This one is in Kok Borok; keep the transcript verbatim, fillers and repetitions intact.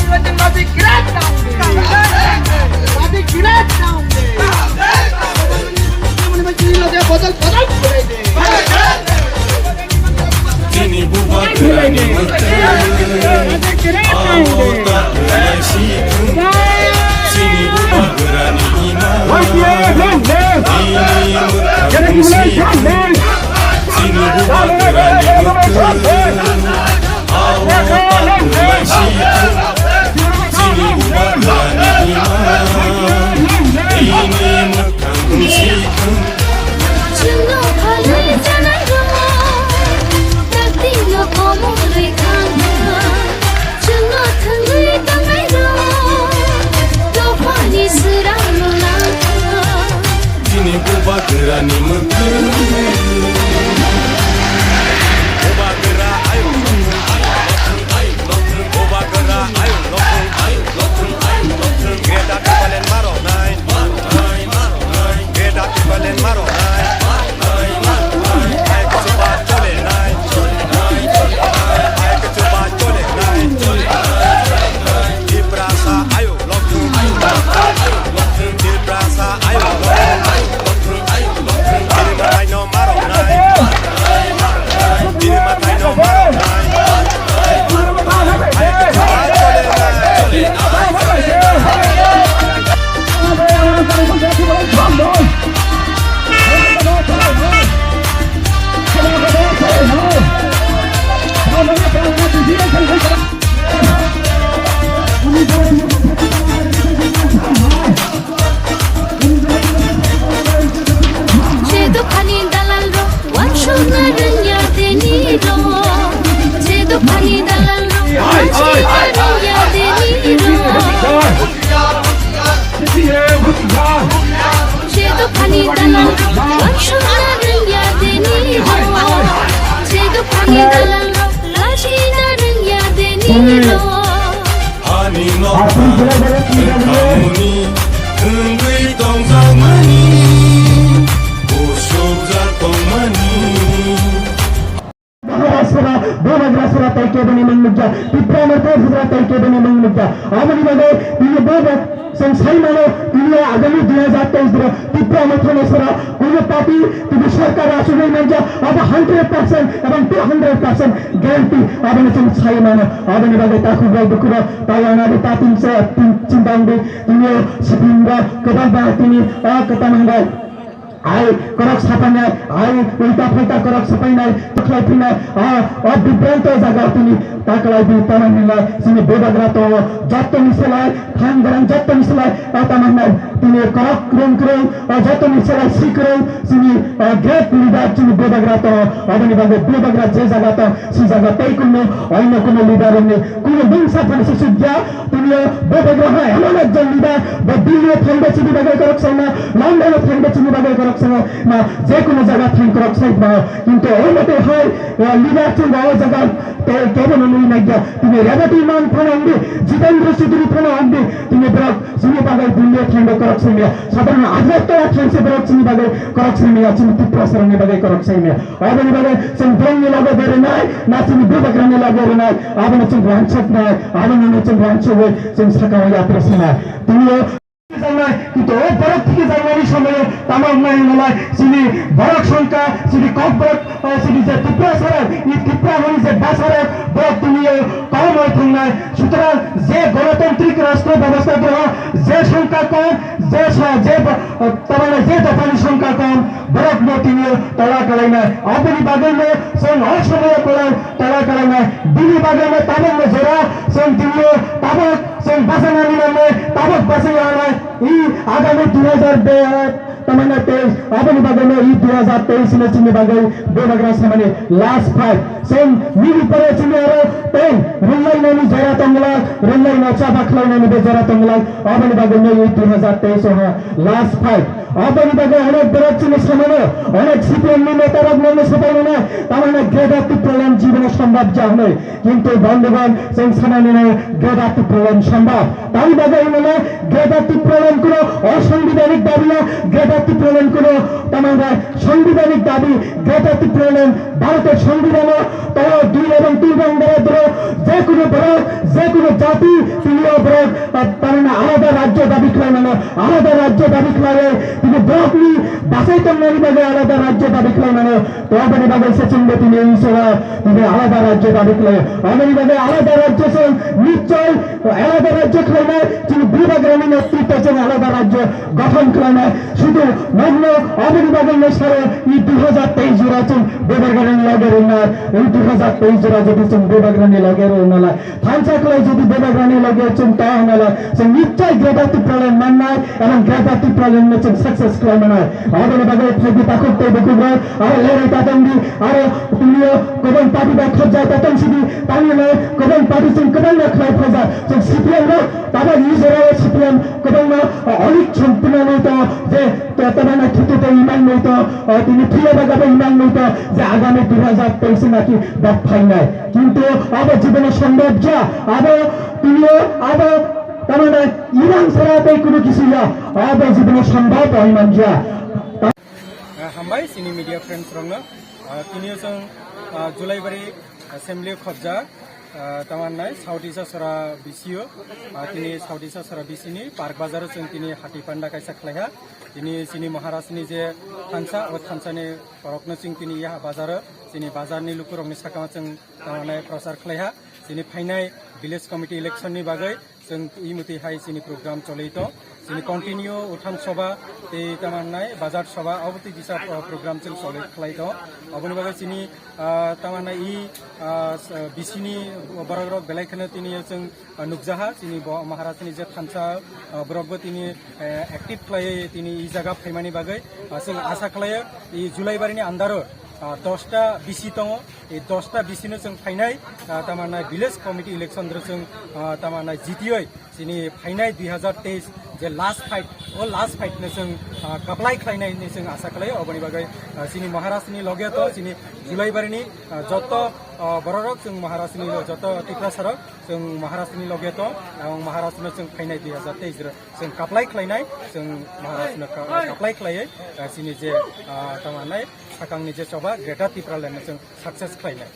Badi kirat naunde. Badi kirat naunde. Badi kirat naunde. Chini bubagrani mwkhwtwng, abo ta kwlai si thung. Chini bubagrani ima, bini mwkhwtwng si thung. Chini bubagrani mwkhwtwng, abo ta kwlai si thung. Chini bubagrani ima, bini mwkhwtwng si thung. Chwngno phalwi chanairok, taktikno komorwi thangkha. Chwngno thwngwi tongnairok, dophani swrangno langkha. Chini bubagrani mwkhwtwng. Bubagra ayuk, ayuk, ayuk, ayuk, ayuk, Bubagra ayuk, lokthung, ayuk, lokthung, ayuk, lokthung. Greater Tipraland maro nai. Greater Tipraland maro nai. Hai kuchuba chole nai. Hai kuchuba chole nai. Tiprasa ayuk, lokthung, ayuk, lokthung, ayuk, lokthung. Tiprasa ayuk, lokthung, ayuk, lokthung, ayuk, lokthung. Bini matai no maro nai. Bini matai no maro nai. Hai kuchuba chole nai. Che dophani dalalrok, wansukna rwngya tini rok. Che dophani dalalrok, wansukna rwngya tini rok. Che dophani dalalrok, wansukna rwngya tini rok. Che dophani dalalrok, lachina rwngya tini rok. Ani nokha wngkhamuni, wngwi tongjakmani, busukjak tongmani. Maharashtra, Bubagrasra tei keboni mung nukya, Tipra Motha Hajra tei keboni mung nukya. Aboni bagwi tini bo chwng sai mano, tini agami dui hajar teis ro Tipra Motha ni sara kuno party tini sarkar achugwi manja, abo hundred percent ebong two hundred percent guarantee, aboni chwng sai mano. Aboni bagwi takhuk bai bukhuk rok, tayana di tatin se tin chindang di, tini o sipingo kwbang ba tini o kwtang bai. Ai korok sapainai, ai ulta phalta korok sapainai, taklai phinai, a, o bibranto jaga tini taklai bi tamang hinlai, chini Bubagra tongo, jottoni selai, thang gorang jottoni selai, o tamang nai, tini korok kwrwng kwrwng, o jottoni selai si kwrwng, chini, o great leader chini Bubagra tongo, oboni bagwi Bubagra je jaga tong, si jaga tei kunno, oino kunno leader rokni kunno bwngsa phano susukya, Tini o Bubagra hai emon ekjon leader, bo Delhi o thangba chini bagwi korok saima, London o thangba chini bagwi korok saima, je kono jaga thang korok saima. Kintu o mote hai, eh, leader chwng o jaga te kebo no nui nai ya. Tini Rebati man phano wngdi, Jitendra Chaudhary phano wngdi, tini borok chini bagwi Delhi o thangba korok saima. Sadharan Agartala thangse borok chini bagwi korok saima, chini Tiprasarokni bagwi korok saima. Aboni bagwi chwng borokni loge berwi nai, na chini Bubagrani loge berwi nai, abono chwng rangchak nai, abono chwng rangchak wi chwng saka o yatra sanai. Tini o janai, kintu o borok thiki janani somoyo tamo wngnai hinmalai, chini borok songkha, chini kokborok, o chini je Tiprasarok, i Tipra hwnwi je bwsarok, borok tini o kom oi thangnai. Sutrang je gonotantrik rashtra bebostha groho, je songkha kom, je sa-, je bo-, tamani je dophani songkha kom, borokno tini tola kalainai. Aboni bagwino chwng o somoyo kwlai tola kalainai. Bini bagwino tabukno jora chwng tini tabuk chwng bachana ninanai, tabuk bachai anai. I agami dui hajar be-, tamani teis, aboni bagwino i dui hajar teis no chini bagwi Bubagra samani last fight. Chwng nini pore chini aro tei rwnglainani jora tongmwlai, rwnglaino chaba khlainani bo jora tongmwlai. Aboni bagwino i dui hajar teis o ha last fight. Aboni bagwi onek borok chini samano, onek C P M ni neta rok nangni swbai mano, tamani Greater Tipraland jibono sombhob ja hwnwi. Kintu bondhugon, chwng sanani nai Greater Tipraland sombhob. Tani bagwi hwnwi Greater Tipraland kuno osangbidanik dabi ya, Greater Tipraland kuno tamani sanbidanik dabi, Greater Tipraland Bharotor sangbidano tao dui ebong tin rang dara dro, je kuno borok, je kuno jati, tini o borok, ah, tamani alada rajyo dabi khlai mano, alada rajyo dabi khlai, tini borokni bachai tongnani bagwi alada rajyo dabi khlai mano. To aboni bagwi se chwngbo tini Iswara tini alada rajyo dabi khlai. Aboni bagwi alada rajyo chwng nichoi alada rajyo khlainai, chini Bubagrani netritwo chwng alada rajyo gothon khlainai. Sudu nokno aboni bagwi no saro i dui hajar teis jora chwng Bubagrani loge rwnai, i dui hajar teis jora jodi chwng Bubagrani loge rwnai. Thansa khlai jodi Bubagrani loge chwng ta hwnala, chwng nichai Greater Tipraland mannai, ebong Greater Tipraland no chwng success khlai manai. Aboni bagwi phaidi takhuk tei bukhuk rok, aro lerai tatong di, aro tini o kwbang party bai khobjai tatong sidi, tani le kwbang party chwng kwbang no khlai phaijak. Chwng C P M rok, tabok ni jora o C P M kwbang no, o, olik chwng pinani to, je to, to mana khitu to imang noi to, o, tini phiya baga bo imang noi to, je agami dui hajar teis naki bak phainai. Kintu abo jibono sombhob ja, abo tini o, abo tamana imang sara tei kuno kisu ya, abo jibono sombhob oi man ja. Ah, hambai chini media friends rokno. Ah, tini o chwng, ah, Julaibari Assembly khobja, ah, tamannai South East Asora B C o, ah, tini South East Asora B C ni Park Bazar o chwng tini hati panda kaisa khlaiha. Tini chini Maharaj ni je thansa, o thansa ni borokno chwng tini yaha bazar o, chini bazar ni lukurokni sakao chwng tamannai prochar khlaiha. Chini phainai village committee election ni bagwi chwng imwtwi hai chini program cholwi tong. Chini continue utham soba tei tamannai bazar soba obo twi kisa, uh, program chwng cholwi khlai tong. Oboni bagwi chini, uh, tamannai i, uh, s-, uh, B C ni borok rok belai kheno tini chwng, uh, nukjaha chini bo Maharaj ni je thansa, uh, borok bo tini, uh, active khlai tini i jaga phaimani bagwi, uh, chwng asa khlaio i Julaibari ni andaro, uh, dosta B C tongo. E dosta B C no chwng phainai, ah, tamannai village committee election ro chwng, ah, tamannai G T I chini phainai dui hajar teis je last fight, o last fight no chwng, ah, kaplai khlainai hinwi chwng asa khlaio. Oboni bagwi, ah, chini Maharaj ni loge to, chini Julaibari ni, ah, joto, ah, bororok chwng Maharaj ni lo-, joto Tiprasa rok chwng Maharaj ni loge to, ang Maharaj no chwng phainai dui hajar teis ro chwng kaplai khlainai, chwng Maharaj no ka-, kaplai khlaiwi, ah, chini je, ah, tamannai sakang ni je choba Greater Tipraland no chwng success khlainai.